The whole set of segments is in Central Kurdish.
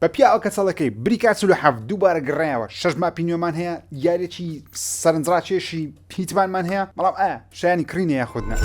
بە پیاوە کەچەڵەکەی بریکار 47 دووبارە گەڕایەوە، شەش map ی نوێمان هەیە، یاریەکی سەرنجڕاکێشی Hitman مان هەیە، بەڵام ئایا شایانی کڕینە یاخود نا؟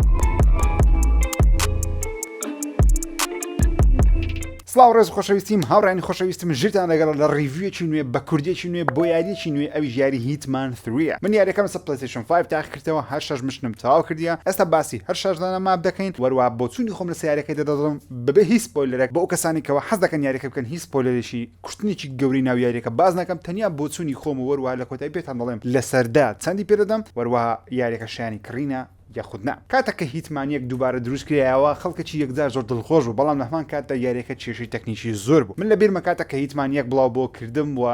سڵاو ڕێز خۆشەویستیم هاوڕێیانی خۆشەویستم ژیرتان لەگەڵ لە review ەکی نوێ بە کوردیەکی نوێ بۆ یاریەکی نوێ ئەویش یاری Hitman 3 من یاریەکەم لەسەر PlayStation 5 تاقی کردەوە هەر شەش mission م تەواو کردیە ئێستا باسی هەر شەش دانە map دەکەین وەروا بۆچوونی خۆم لەسەر یاریەکەی دەدەڵم بەبێ هیچ spoiler ێک بۆ ئەو کەسانی کەوا حەز دەکەن یاریەکە بکەن هیچ spoiler ێکی کوشتنێکی گەورەی ناو یاریەکە باس ناکەم تەنیا بۆچوونی خۆم و وەروەها لە کۆتایی پێتان دەڵێم لەسەردا چەندی پێ دەدەم وەروەها یاریەکە شایانی کڕینە یاخود نا. کاتێک کە Hitman یەک دووبارە دروست کرایەوە خەڵکێکی یەکجار زۆر دڵخۆش بوو بەڵام لەهەمان کاتدا یاریەکە کێشەی تەکنیکی زۆر بوو من لەبیرمە کاتێک کە Hitman یەک بڵاو بۆ کردم و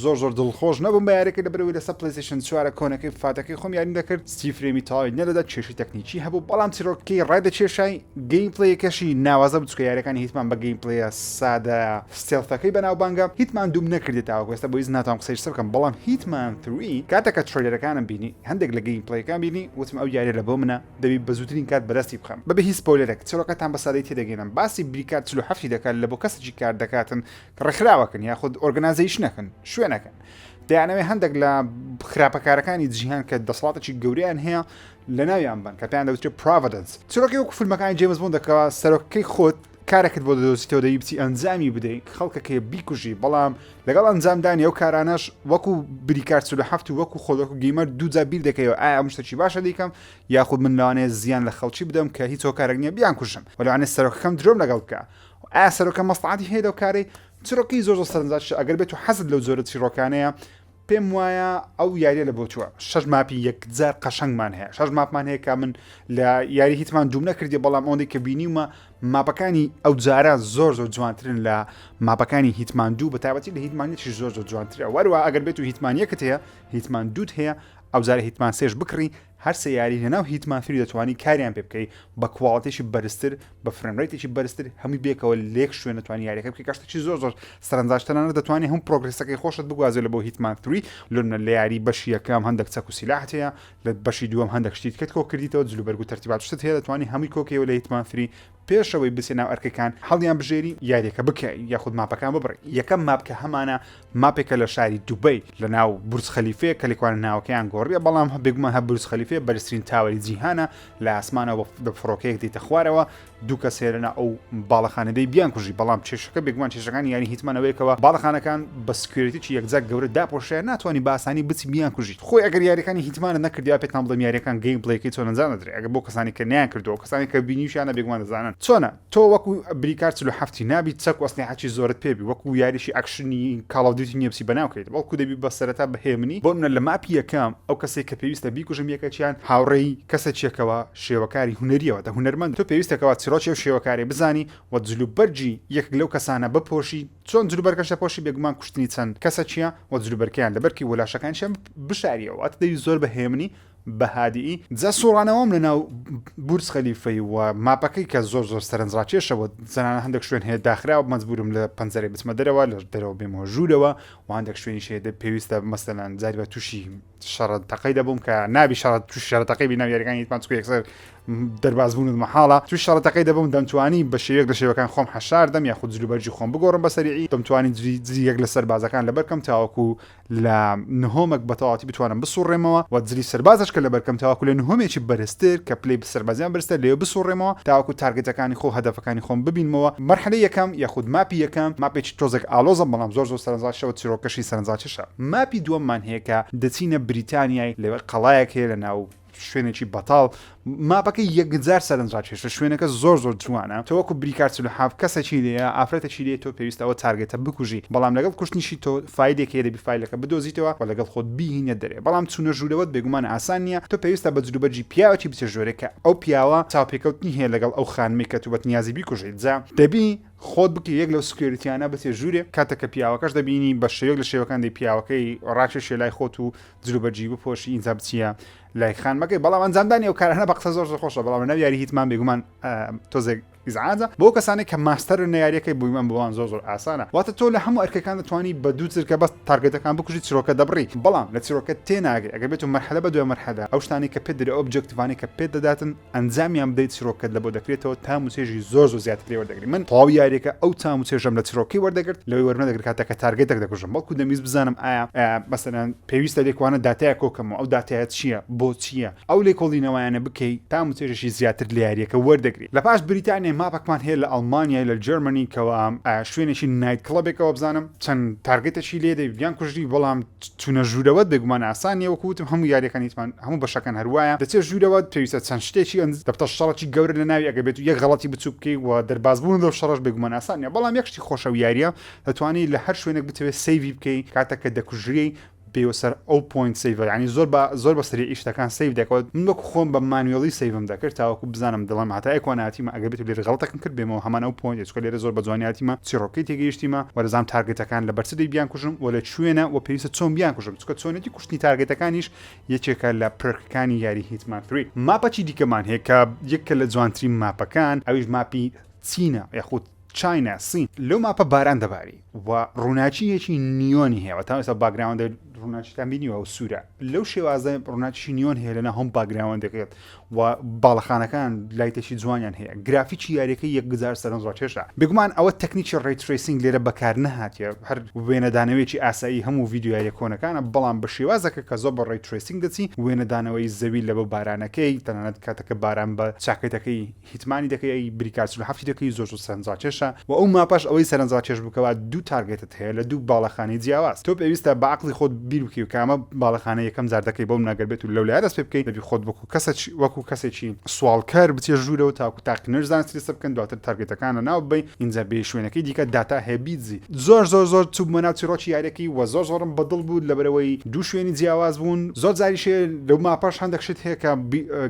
زۆر زۆر دڵخۆش نەبووم بە یاریەکە لەبەرئەوەی لەسەر PlayStation چوارە کۆنەکەی فاتەکەی خۆم یاریم دەکرد سی frame ی تەواوی نەدەدا کێشەی تەکنیکی هەبوو بەڵام چیرۆکەکەی ڕایدەکێشای gameplay ەکەشی ناوازە بوو چونکە یاریەکانی Hitman بە gameplay ە سادە stealth ەکەی بەناوبانگە Hitman دووم نەکردی تاوەکو ئێستا بۆ هیچ ناتوانم قسەی لەسەر بکەم بەڵام Hitman 3 کاتێک کە trailer ەکانم بینی هەندێک لە gameplay ەکان بینی وتم ئەو یاریە لە بۆ منە دەبی بە زووترین کات بەدەستی بخەم بەبێ هیچ spoiler ێک چیرۆکەتان بە سادەی تێدەگەینم باسی بریکار 47 دەکات لە بۆ کەسێکی کار دەکاتن کە ڕێکخراوەکن یاخود organization ەکەن شوێنەکەن دەیانەوێت هەندێک لە خراپەکارەکانی جیهان کە دەسەڵاتێکی گەوریان هەیە لەناویان بن کە پێیان دەوترێت Providence چیرۆکی وەکو فیلمەکانی جێمز بۆند دەکەوە سەرۆکەکەی خۆت کارێکت بۆ دەدۆزیتەوە دەبی بچی ئەنجامی بدەیت خەڵکەکەی بیکوژی بەڵام لەگەڵ ئەنجامدانی ئەو کارانەش وەکو بریکار 47 و وەکو خۆت وەکو gamer دووجا بیر دەکەیەوە ئایا ئەم شتەکی باشە دەیکەم یاخود من لەوانەیە زیان لە خەڵکی بدەم کە هیچ هۆکارێک نییە بیانکوژم و لەوانەیە سەرۆکەکەم درۆم لەگەڵ بکە ئایا سەرۆکە مەسڵەحەتی هەیە لەو کارەی چیرۆکی زۆر زۆر سەرنجڕاکێشە ئەگەر بێت و حەزت لەو جۆرە چیرۆکانەیە پێم وایە ئەو یاریە لە بۆچوە شەش map ی یەکجار قەشەنگمان هەیە شەش map مان هەیە کە من لە یاری Hitman دووم نەکردی بەڵام ئەوەندەی کە بینیومە map ەکانی ئەو جارە زۆر زۆر جوانترن لە map ەکانی Hitman دوو بە تایبەتی لە Hitman یەکیش زۆر زۆر جوانترە وەروە ئەگەر بێت و Hitman یەکت هەیە Hitman دووت هەیە ئەو جارە Hitman سێش بکڕی هەر سێ یاری لەناو Hitman three دەتوانی کاریان پێ بکەی بە quality ێکی بەرزتر بە frame rate ێکی بەرزتر هەمووی بێکەوە لێک شوێن دەتوانی یاریەکە بکەی کە شتێکی زۆر زۆر سەرنجاش تەنانەت دەتوانی هەم progress ەکەی خۆشت بگوازێ لە بۆ Hitman three لۆنە لە یاری بەشی یەکەم هەندێک چەک و سیلاحت هەیە لە بەشی دووەم هەندێک شتی تکەت کۆ کردیتەوە جلوبەرگ و تەرتیبات شتت هەیە دەتوانی هەمووی کۆکەیەوە لە Hitman three پێشەوەی بچێ ناو ئەرکەکان هەڵیان بژێری یاریەکە بکەی یاخود map ەکان ببڕی یەکەم map کە هەمانە map ێکە لە شاری دوبەی لە ناو بورج خەلیفەیە کە لەکوانە ناوەکەیان گۆڕیە بەڵام بێگومان هە بورج خەلیفەیە بەرزترین tower ی جیهانە لە ئاسمانەوە بە فڕۆکەیەک دێتە خوارەوە دوو کەس هەیە لەنا ئەو باڵەخانە دەی بیان کوژی بەڵام کێشەکە بێگومان کێشەکانی یاری Hitman ئەوەیەکەوە باڵەخانەکان بە security ی یەکجار گەورە داپۆشرایە ناتوانانی بە ئاسانی بچی بیان کوژی خۆی ئەگەر یاریەکانی Hitman ت نەکردیا پێتان بڵێم یاریەکان gameplay ەکەی چۆن ئەنجام دەدرێ ئەگەر بۆ کەسانی کە نەیان کردووە کەسانی کە بینیوشیانە بێگومان دەزانن چۆنە تۆ وەکو بریکار 47 نابی چەک و ئەسلیحەکی زۆرت پێ بی وەکو یاریی action ی Call of Duty نیە بچی بەناو کەیت بەڵکو دەبی بە سەرەتا بە هێمنی بۆ منە لە map ی یەکەم ئەو کەسێک کە پێویستە بیکوژم یەکەکیان هاوڕێی کەسەکیەکەوە شێوەکاری هونەریەوە دە هونەرمەند تۆ پێویستە کەوا چیڕۆکی ئەو شێوەکاری بزانی و جلوبەرگی یەکێک لەو کەسانە بپۆشی چۆن جلوبەرگەش دەپۆشی بێگومان کوشتنی چەند کەسەکیە و جلوبەرگەکەیان لەبەرکەی و لاشەکانیشیان بشاریەوە واتە دەبی زۆر بە هێمنی بە هادیی جا سوڕانەوەم لە ناو بورج خەلیفەی و map ەکەی کە زۆر زۆر سەرنجڕاکێشە و زەنانە هەندێک شوێن هەیە داخراوە مەجبورم لە پەنجەرەی بچمە دەرەوە لە دەرەوە بێمەوە ژوورەوە و هەندێک شوێنیش هەیە پێویستە مەسەلەن جاری بە تووشی شەڕە تەقەی دەبووم کە نابی شەڕە تووشی شەڕە تەقەی بی ناو یاریەکانی Hitman چونکە یەکسەر دەرباز بوونت مەحاڵە تووشی شەڕە تەقەی دەبووم دەمتوانی بە شێوەیەک لە شێوەکان خۆم حەشار دەم یاخود جلوبەرگی خۆم بگۆڕم بە سەریعی دەمتوانی جلی جلی یەک لە سەربازەکان لەبەرکەم تاوەکو لە نهۆمەک بە تەواوەتی بتوانم بسوڕێمەوە و جلی سەربازش کە لەبەرکەم تاوەکو لە نهۆمێکی بەرزتر کە پلەی سەربازیان بەرزتر لەوێ بسوڕێمەوە تاوەکو target ەکانی خۆ هەدەفەکانی خۆم ببینمەوە مەرحەلەی یەکەم یاخود map ی یەکەم map ێکی تۆزێک ئالۆزە بەڵام زۆر زۆر سەرنجڕاکێشە و چیرۆکەشی سەرنجڕاکێشە map ی دووەممان هەیە کە دەچینە بریتانیای لەوێ قەڵایەک هەیە لە ناو شوێنێکی بەتاڵ map ەکەی یەکجار سەرنجڕاکێشە شوێنەکە زۆر زۆر جوانە تۆ وەکو بریکار 47 کەسێکی لێیە ئافرەتێکی لێ تۆ پێویستە ئەوە target ە بکوژی بەڵام لەگەڵ کوشتنیشی تۆ file ێک هەیە دەبی file ەکە بدۆزیتەوە و لەگەڵ خۆت بیهینە دەرێ بەڵام چوونە ژوورەوەت بێگومان ئاسان نییە تۆ پێویستە بە جلوبەرگی پیاوێکی بچێ ژۆرێ کە ئەو پیاوە چاوپێکەوتنی هەیە لەگەڵ ئەو خانمەی کە تۆ بەت نیازی بیکوژیت جا دەبی خۆت بکەی یەک لەو security یانە بچێ ژوورێ کاتێک کە پیاوەکەش دەبینی بە شێوەیەک لە شێوەکان دەی پیاوەکەی ڕاکێشێ لای خۆت و جلوبەرگی بپۆشی ئینجا بچیە لای خانمەکەی بەڵام ئەنجامدانی ئەو کارانە بە قسە زۆر زۆر خۆشە بەڵام ناو یاری Hitman بێگومان تۆزێک ئیزعاجە بۆ کەسانێک کە master ن لە یاریەکەی بوویمان بۆوان زۆر زۆر ئاسانە واتە تۆ لە هەموو ئەرکەکان دەتوانی بە دوو چرکە بەس target ەکان بکوژی چیرۆکە دەبڕی بەڵام لە چیرۆکە تێناگەی ئەگەر بێت و مەرحەلە بە دوای مەرحەلە ئەو شتانەی کە پێت دەرێ objective انەی کە پێت دەداتن ئەنجامیان بدەیت چیرۆکەت لە بۆ دەکرێتەوە تام و چێژی زۆر زۆر زیاتر لێ وەردەگری من تەواو یاریەکە. یاریەکە ئەو تام و چێژەم لە چیرۆکەی وەردەگرت لەوەی وەرنەدەگرت کاتێک کە target ێک دەکوژم، بەڵکو دەمویست بزانم ئایا مەسەلەن پێویستە لێکوانە داتایەک کۆکەمەوە، ئەو داتایە چییە، بۆ چییە، ئەو لێکۆڵینەوەیانە بکەی تام و چێژێکی زیاتر لە یاریەکە وەردەگری. لە پاش بریتانیای map ەکمان هەیە لە ئەڵمانیای لە Germany کەوا شوێنێکی night club ێکەوە بزانم چەند target ێکی لێ دەی بیان کوژری بەڵام چونە ژوورەوەت بێگومان ئاسان نیە وەکو وتم هەموو یاریەکانی تمان هەموو بەشەکان هەروایە دەچێ ژوورەوە پێویستە چەند شتێکی ئەنج دەبتە شەڕێکی گەورە لە ناوی ئەگەر بێت و یەک غەڵەتی بچوک بکەی و دەربازبوون لەو شەڕەش بێگومان ئاسان نیە بەڵام یەک شتی خۆشە و یاریە دەتوانی لە هەر شوێنێک بتەوێت save ی بکەی کاتێک کە دەکوژرێی بێوە سەر ئەو point save ە یانی زۆر بە زۆر بە سەریعی شتەکان save دەکەوە من وەکو خۆم بە manually save م دەکرد تاوەکو بزانم دڵم هەتا ئێکوان هاتیمە ئەگەر بێت لێرە غەڵەتەکم کرد بێمەوە هەمان ئەو point چونکە لێرە زۆر بە جوانی هاتیمە چیڕۆکەی تێگەیشتیمە و دەزانم target ەکان لەبەر چ دەی بیانکوژم و لە کوێنە و پێویستە چۆن بیانکوژم چونکە چۆنێتی کوشتنی target ەکانیش یەکێکە لە perk ەکانی یاری Hitman 3 map ەکی دیکەمان هەیە کە یەکە لە جوانترین map ەکان ئەویش map ی چینە یاخود China سین لەو map ە باران دەباری و ڕووناکییەکی نیۆنی هەیە و تا ئێستا background ە ڕووناکیتان بینیوە و سوورە لەو شێوازە ڕووناکیی نیۆن هەیە لەنا هەم background ەکەیت و باڵەخانەکان light ێکی جوانیان هەیە گرافیکی یاریەکە یەکجار سەرنجڕاکێشە بێگومان ئەوە تەکنیکی ray tracing لێرە بەکار نەهاتیە هەر وێنەدانەوەیەکی ئاسایی هەموو ڤیدیۆ یاریە کۆنەکانە بەڵام بە شێوازەکە کە زۆر بە ray tracing دەچی وێنەدانەوەی زەوی لەبە بارانەکەی تەنانەت کاتەکە باران بە چاکێتەکەی Hitman ی دەکەی ئەی بریکار 47 ی دەکەی زۆر زۆر سەرنجڕاکێشە وە ئەو map ەش ئەوەی سەرنجڕاکێش بوو کەوا دوو target ت هەیە لە دوو باڵەخانەی جیاواز تۆ پێویستە بە عەقڵی خۆت بیر بکەی کە ئەمە باڵەخانە یەکەم جار دەکەی بەو ناگەر بێت و لەولایە دەست پێ بکەی دەبی خۆت وەکو کەسەکی وەکو کەسێکی سواڵکەر بچێ ژوورەوە تاکو تاقینەوەی زانستی لەسەر بکەن دواتر target ەکان لەناو ببەی ئینجا بێی شوێنەکەی دیکە داتا هەیە بیدزی زۆر زۆر زۆر چووبمە ناو چیڕۆکی یاریەکەی وە زۆر زۆرم بەدڵ بوو لەبەرئەوەی دوو شوێنی جیاواز بوون زۆر جاریش هەیە لەو map ەش هەندێک شت هەیە کە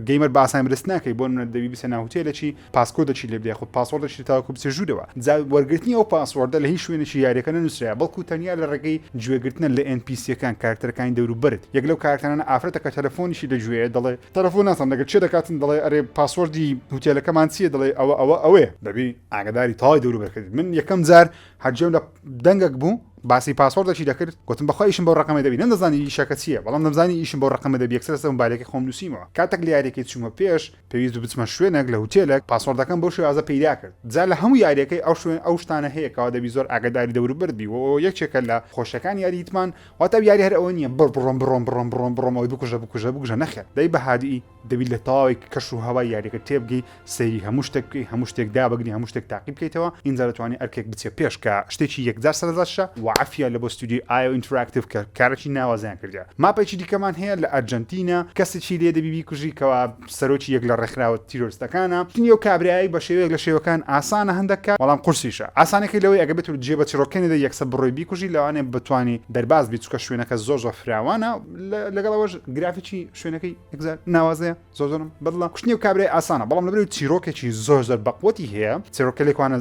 gamer بە ئاسانی بەدەست ناکەی بۆ نمونە دەبی بچێ ناو هوتێلێکی passcode ێکی لێ بدە یاخود password ێکی تاوەکو بچێ ژوورەوە جا وەرگرتنی ئەو password ە لە هیچ شوێنێکی یاریەکە نەنووسرایە بەڵکو تەنیا لە ڕێگەی گوێگرتنە لە NPC ەکان کارکتەرەکانی دەوروبەرت یەک لەو کارکتەرانە ئافرەتە کە تەلەفۆنیشی لە گوێیە دەڵێ تەلەفۆن نازانم لەگەر کێ دەکاتن دەڵێ ئەرێ password ی هوتێلەکەمان چییە دەڵێ ئەوە ئەوە ئەوەیە دەبی ئاگاداری تەواوی دەوروبەرکەت من یەکەم جار هەر گوێم لە دەنگەک بوو باسی password ێکی دەکرد گوتم بەخوا ئیشم بەو ڕقەمە دەبی نەمدەزانی ئیشەکە چییە بەڵام دەمزانی ئیشم بەو ڕقەمە دەبی یەکسەر لەسەر مۆبایلەکەی خۆم نووسیمەوە کاتێک لە یاریەکەی چوومە پێش پێویست بوو بچمە شوێنێک لە هوتێلێک password ەکەم بەو شێوازە پەیدا کرد جا لە هەموو یاریەکەی ئەو شوێن ئەو شتانە هەیە کەوا دەبی زۆر ئاگاداری دەوروبەرت بی و یەکێکە لە خۆشیەکانی یاری Hitman واتە یاری هەر ئەوە نییە بڕ بڕۆم بڕۆم بڕۆم بڕۆم بڕۆم ئەوەی بکوژە بکوژە بکوژە نەخێر دەی بە هادی دەبی لە تەواوی کەش و هەوای یاریەکە تێبگەی سەیری هەموو شتێک بکەی هەموو شتێک دابگری هەموو شتێک تاقی بکەیتەوە ئینجا دەتوانی ئەرکێک بچێ پێش کە شتێکی یەکجار سەرنجڕاکێشە و عەفیە لە بۆ ستودیۆی IO Interactive کە کارێکی ناوازەیان کردیە map ێکی دیکەمان هەیە لە ئەرجەنتینە کەسێکی لێ دەبی بیکوژی کەوا سەرۆکی یەک لە ڕێکخراوە تیرۆرستەکانە کوشتنی ئەو کابرایەی بە شێوەیەک لە شێوەکان ئاسانە هەندێک کات بەڵام قورسیشە ئاسانەکەی لەوەی ئەگەر بێت و جێ بە چیڕۆکەی نەدەی یەکسەر بڕۆی بیکوژی لەوانەیە بتوانی دەرباز بی چونکە شوێنەکە زۆر زۆر فراوانە لەگەڵ ئەوەش گرافیکی شوێنەکەی یەکجار ناوازەیە زۆر زۆرم بەدڵە کوشتنی ئەو کابرای ئاسانە بەڵام لەبەرئەوەی چیرۆکێکی زۆر زۆر بەقوەتی هەیە چیرۆکە لێکوانە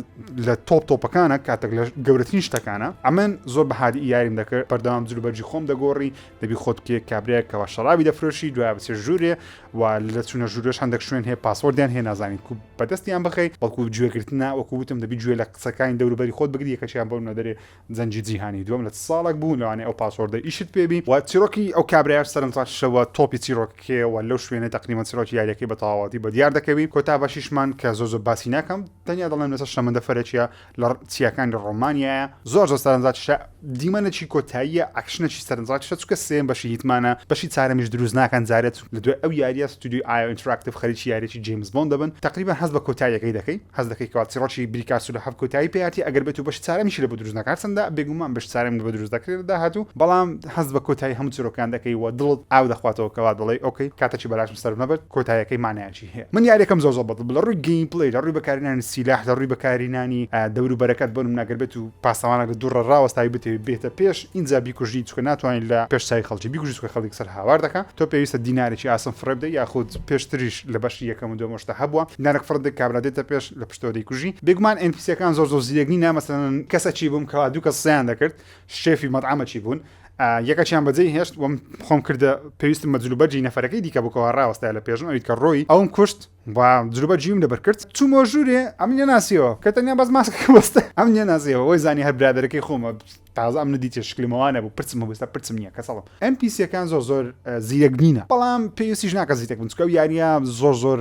لە تۆپ تۆپەکانە کاتێک لە گەورەترین شتەکانە ئەمن زۆر بە هادی یاریم دەکرد بەردەوام جل و بەرگی خۆم دەگۆڕی دەبی خۆت بکێ کابرایەک کەوا شەرابی دەفرۆشی دوای بچێ ژوورێ و لە چوونە ژوورەش هەندێک شوێن هەیە password یان هەیە نازانین کو بەدەستیان بخەی بەڵکو گوێگرتنە وەکو وتم دەبی گوێ لە قسەکانی دەوروبەری خۆت بگری یەکەشیان بۆ نەدەرێ جەنگی جیهانی دووەم لە چ ساڵێک بوو لەوانەیە ئەو password ە ئیشت پێ بی و چیرۆکی ئەو کابرایەش سەرنجڕاکیشەوە تۆپی چیرۆکەکەیە و لەو شوێنەی تەقریبەن چیرۆکی یاریەکەی بە تەواوەتی بە دیار دەکەوی کۆتا بەشیشمان کە زۆر زۆر باسی ناکەم تەنیا دەڵێم لەسەر شەمەندەفەرێکیە لە چیاکانی ڕۆمانیایە زۆر زۆر سەرنجڕاکیشە دیمەنێکی کۆتاییە ئەکشنێکی سەرنجڕاکیشە چونکە سێیەم بەشی Hitman ە بەشی چارەمیش دروست ناکەن جارێت لە دوای ئەو یاریە ستودیۆی IO Interactive خەریکی یاریەکی جەیمس بۆند دەبن تەقریبەن هەست بە کۆتاییەکەی دەکەی هەست دەکەی کەوا چیڕۆکی بریکار 47 کۆتایی پێ هاتی ئەگەر بێت و بەشی چارەمیشی لە بۆ دروست نەکات هەرچەندە بێگومان بەشی چارەمی لە بۆ دروست دەکرێت لە داهاتوو بەڵام هەست بە کۆتایی هەموو چیرۆکان دەکەی و دڵت ئاو دەخواتەوە کەوا دەڵێی okay کاتێکی بەلاشم سەرف نەبرد کۆتاییەکەی مانایەکی هەیە من یاریەکەم زۆر زۆر بەدڵ بوو لە ڕووی gameplay لە ڕووی بەکارهێنانی سیلاح لە ڕووی بەکارهێنانی دەوروبەرەکەت بۆ نمونە ئەگەر بێت و پاسەوانێک لە دوورە ڕاوەستاوی بتەوێت بێتە پێش ئینجا بیکوژی چونکە ناتوانیت لە پێش چاوی خەڵکی بیکوژی چونکە خەڵک سەر هاوار دەکا تۆ پێویستە دینارێکی ئاسن فڕێ بدەی یاخود پێشتریش لە بەشی یەکەم و دووەم شتە هەبووە دینارێک فڕێ بدەی کابرا دێتە پێش لە پشتەوە دەیکوژی بێگومان NPC ەکان زۆر زۆر زیرەک نینە مەسەلەن کەسەکی بووم کەوا دوو کەس قسەیان دەکرد شێفی مەتعەمەکی بوون یەکەکیان بەجێی هێشت وم خۆم کردە پێویستم بە جلوبەرگی نەفەرەکەی دیکە بوو کەوا ڕاوەستایە لە پێشم ئەوی کە ڕۆی ئەوم کوشت و جلوبەرگیم لەبەر کرد چوومەوە ژوورێ ئەم نەناسیەوە کە تەنیا بەس ماسکەکە بەستە ئەم نەناسیەوە وەی زانی هەر برادەرەکەی خۆمە. تازە ئەم ندیتە شکلمەوە نەبوو پرچم هەبوو ئێستا پرچم نییە کەسەڵم NPC ەکان زۆر زۆر زیرەک نینە بەڵام پێویستیش ناکە زیرەک بن چونکە ئەو یاریە زۆر زۆر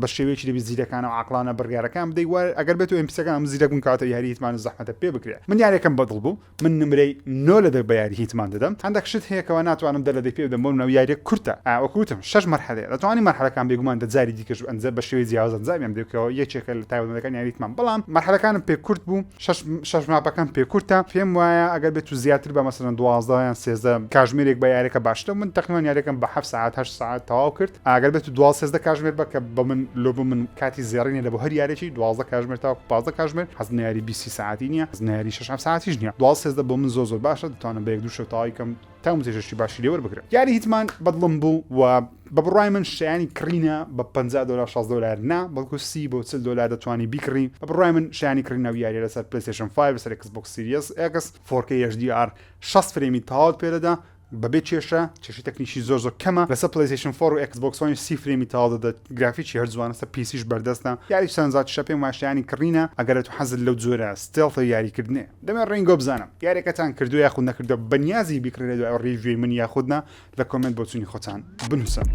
بە شێوەیەکی دەبی زیرەکانە و عقلانە بڕیارەکان بدەی وە ئەگەر بێت و NPC ەکان ئەم زیرەک بن کاتە یاری Hitman زەحمەتە پێ بکرێ من یاریەکەم بەدڵ بوو من نمرەی نۆ لە دە بە یاری Hitman دەدەم هەندێک شت هەیە کەوا ناتوانم دە لە دەی پێ بدەم بۆ منەوە یاریە کورتە وەکو وتم شەش مەرحەلەیە دەتوانی مەرحەلەکان بێگومان دە جاری دیکەش ئەنجە بە شێوەی جیاواز ئەنجامیان بدەی کەەوە یەکێکە لە تایبەتمەندەکان یاری Hitman بەڵام مەرحەلەکانم پێ کورت بوو شەش شەش map ەکەم پێ کورتە پێم وایە ئەگەر بێت و زیاتر بە مەسەلەن 12 یان 13 کاژمێرێک بە یاریەکە باشترە من تقریبا یاریەکەم بە 7 ساعت 8 ساعت تەواو کرد ئەگەر بێت و 12 13 کاژمێر بە کە بە من لۆ بە من کاتی زێڕینە لە بۆ هەر یاریەکی 12 کاژمێر تاوەکو 15 کاژمێر حەزم لە یاری 20 ساعتی نییە حەزم لە یاری 6 7 ساعتیش نییە 12 13 بۆ من زۆر زۆر باشە دەتوانم بە یەک دوو شەو تەواوی کەم تاوم چێژێکی باشی لێ وەربگرم یاری Hitman بەدڵم بوو و بە بڕوای من شایانی کڕینە بە 50 دۆلار 60 دۆلار نا بەڵکو 30 بۆ 40 دۆلار دەتوانی بیکڕی بە بڕوای من شایانی کڕینە و یاریە لەسەر PlayStation 5 لەسەر Xbox Series X 4K HDR 60 frame ی تەواوت پێدەدا بەبێ کێشە کێشەی تەکنیکی زۆر زۆر کەمە لەسەر PlayStation 4 و Xbox One سی frame ی تەواو دەدات گرافیکی هەر جوانە سەر PC یش بەردەستە یاری سەرنجڕاکیشە پێم وایە شایانی کڕینە ئەگەر تو حەزت لەو جۆرە stealth یاریکردنێ دەمێ ڕینگۆ بزانم یاریەکەتان کردوە یاخود نەکردوە بەنیازی بیکڕی لە دوای review ی من یاخود نا لە comment بۆچونی خۆتان بنوسن.